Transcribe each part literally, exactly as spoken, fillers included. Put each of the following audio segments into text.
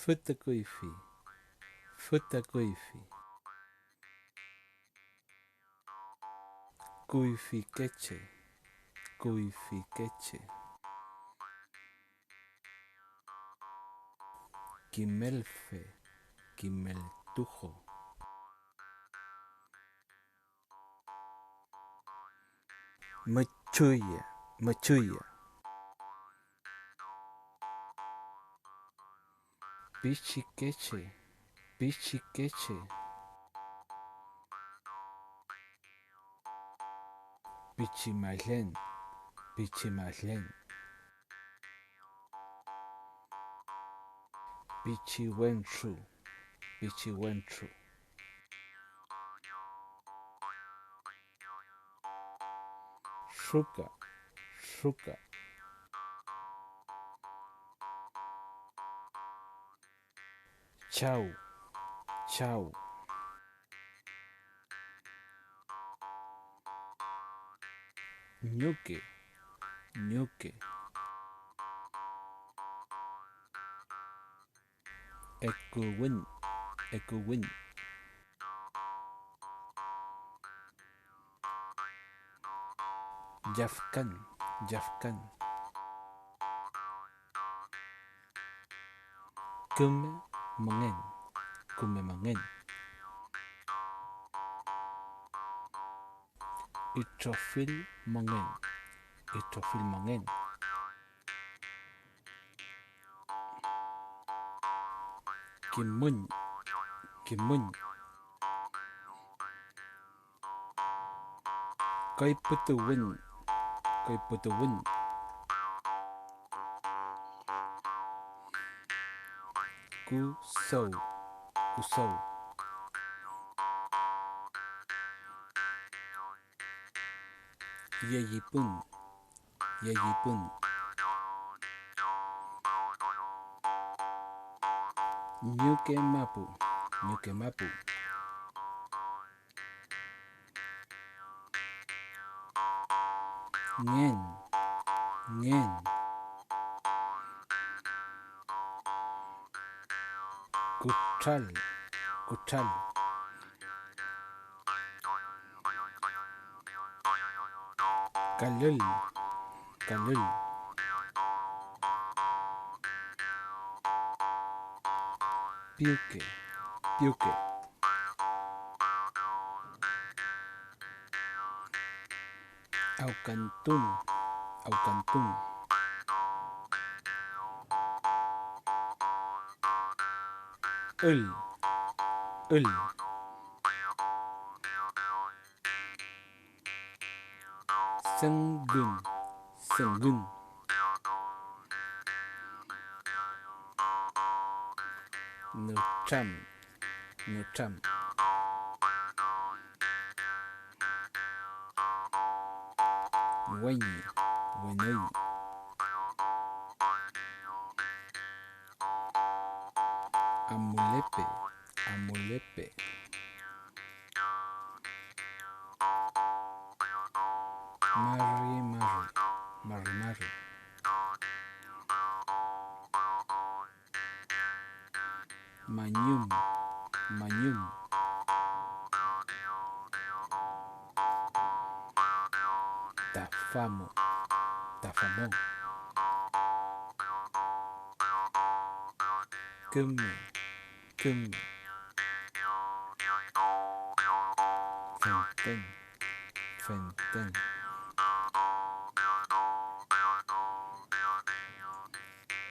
Fütukuyfi, fütukuyfi. Kuyfikeche, kuyfikeche. Kimelfe, kimeltujo. Müchuya, müchuya. Pichikeche, pichikeche. Pichimallen, pichimallen. Pichiwentru, pichiwentru. Ruka, ruka. Chaw, chaw. Ñuke, ñuke. Ekuwün, ekuwün. Yafkan, yafkan. Küme mongen, küme mongen. Itrofill mongen, itrofill mongen. Kimüñ, kimüñ. Kayputuwün, kayputuwün. Kusaw, kusaw. Yeyipun, yeyipun. Ñuke mapu, ñuke mapu. Ngen, ngen. Kütral, kütral. Kalül, kalül. Piwke, piwke. Awkantun, awkantun. Ül, ül. Süngün, süngün. Nütram, nütram. Weñi, wenüy. Amulepe, amulepe. Mari, mari, mari, mari. Mañum, mañum. Tafamo, tafamo. Küme, küme. Fentün, fentün.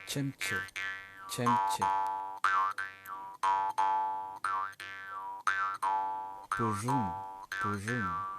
Chemche, chemche. Pürüm, pürüm.